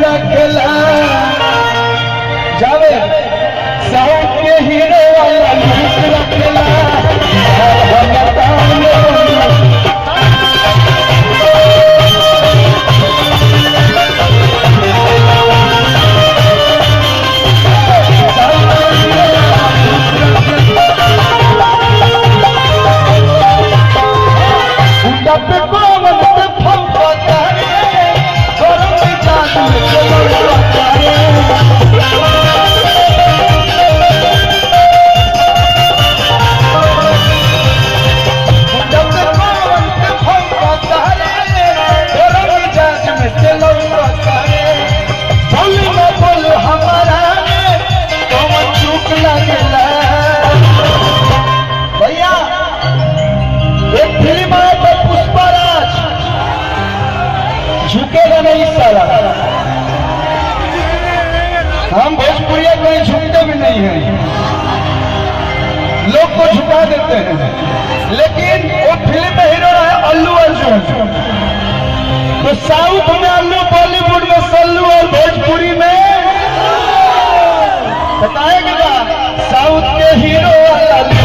रखेला। जावे साउथ के हीरो वाला लुक रखेला। हर हर डब्बे पावन पे फंफता रे, गरम मिजाज में चलता रे। डब्बे पावन पे फंफता रे, गरम मिजाज में चलता रे। बोल न बोल हमारा रे, कौन चूक लगेला। भैया, एक फिल्म आया था पुष्पाराज, झुकेगा नहीं साला। हम भोजपुरिया कहीं झुकते भी नहीं हैं, लोग को झुका देते हैं। लेकिन वो फिल्म में हीरो रहे अल्लू अर्जुन। तो साउथ में अल्लू, बॉलीवुड में सल्लू और भोजपुरी में बताएगा साउथ के हीरो वाला।